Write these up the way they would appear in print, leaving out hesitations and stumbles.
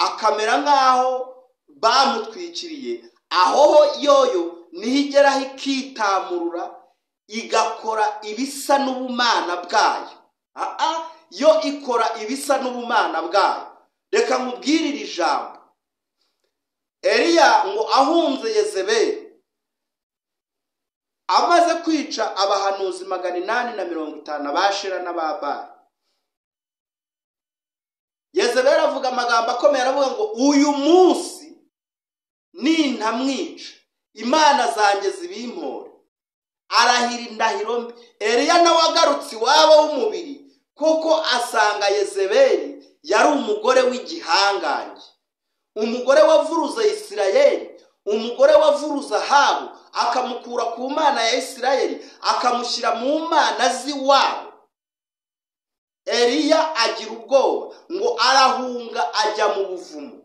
akamera nk'aho bamutwikiriye, aho yoyo niho igeraho ikitamurura igakora ibisa n'ubumana bwayo. Yo ikora ibisa n'ubumana bwayo. Reka nkubwirire ijambo. Eliya ngo ahunze Yezebeli amaze kwica abahanuzi 850 bashira n'ababari, Yezebeli avuga amagambo akomeye, aravuga ngo uyu munsi nintamwica imana zanjye zibimpore. Arahira indahiro mbi. Eliya nawe agarutse iwabo w'umubiri, kuko asanga Yezebeli yari umugore w'igihangange, umugore wavuruza Isirayeli, umugore wavuruza Ahabu, akamukura ku mana ya Isirayeli akamushyira mu mana z'iwabo. Eliya agira ubwoba ngo arahunga ajya mu buvumo.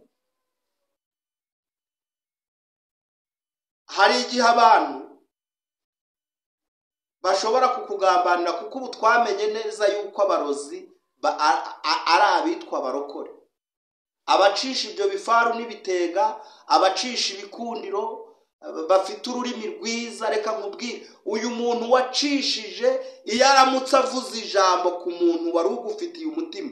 Hari igihe abantu bashobora kukugambanira, kuko ubu twamenye neza yuko abarozi ari abitwa abarokore, abacisha ibyo bifaru n'ibitega, abacisha ibikundiro, bafite ururimi rwiza. Reka nkubwire, uyu muntu wacishije iyo aramutse avuze ijambo ku muntu wari ugufitiye umutima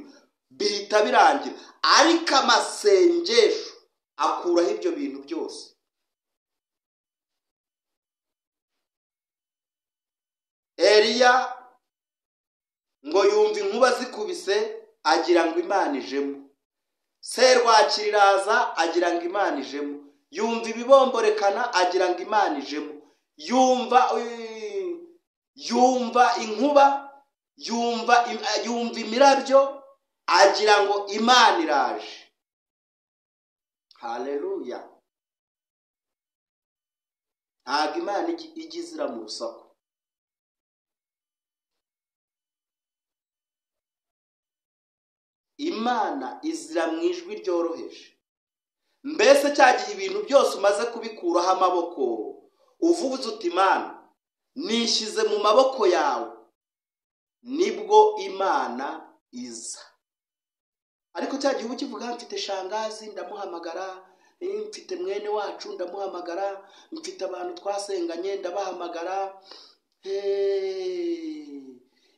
bihita birangira, ariko amasengesho akuraho ibyo bintu byose. Eliya ngo yumva inkuba zikubise agira ngo Imana ijemo, serwakira iraza agira ngo Imana ijemo, yumva ibibomborekana agira ngo Imana ijemo, yumva inkuba, yumva imirabyo agira ngo Imana iraje. Haleluya. Ntabwo Imana ijya izira mu rusaku. Imana izira mu ijwi ryoroheje. Mbese cyagihe ibintu byose umaze kubikuraho amaboko, uvuze uti Imana nishyize mu maboko yawe, nibwo Imana iza. Ariko cyagihe ukivuga mfite shangazi ndamuhamagara, mfite mwene wacu ndamuhamagara, mfite abantu twasenganye ndabahamagara,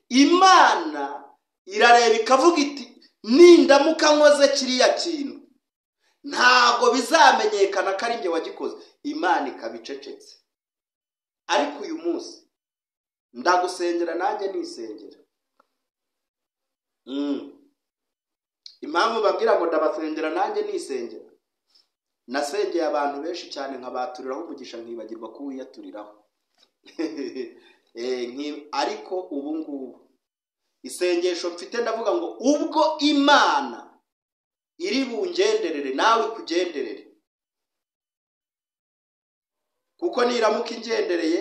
Imana irareba ikavuga iti nindamuka nkoze kiriya kintu ntago bizamenyekana ko ari njye wagikoze. Imana ikabicecetse. Ariko uyu munsi ndagusengera nanjye nisengera. Impamvu babwira ngo ndabasengera nanjye nisengera, nasengeye abantu benshi cyane nkabaturiraho umugisha nkibagirwa kuwiyaturiraho. Ariko ubu ngubu isengesho mfite ndavuga ngo ubwo Imana iri bungenderere nawe ikugenderere, kuko niramuka ingendereye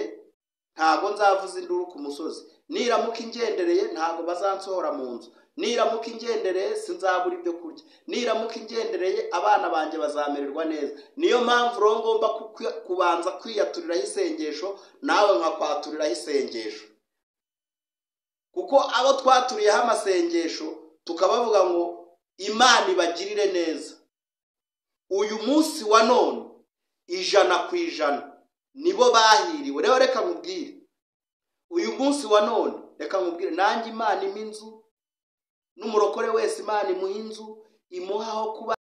ntago nzavuza induru ku musozi, niramuka ingendereye ntago bazansohora mu nzu, niramuka ingendereye sinzabura ibyo kurya, niramuka ingendereye abana banjye bazamererwa neza. Niyo mpamvu rero ngomba kubanza kwiyaturiraho isengesho nawe nkakwaturiraho isengesho, kuko abo twaturiyeho amasengesho tukabavuga ngo Imana ibagirire neza, uyu munsi wa none 100% nibo bahiriwe. Rero reka nkubwire, uyu munsi wa none reka nkubwire, nanjye Imana impa inzu, n'umurokore wese Imana imuha inzu, imuha aho kuba.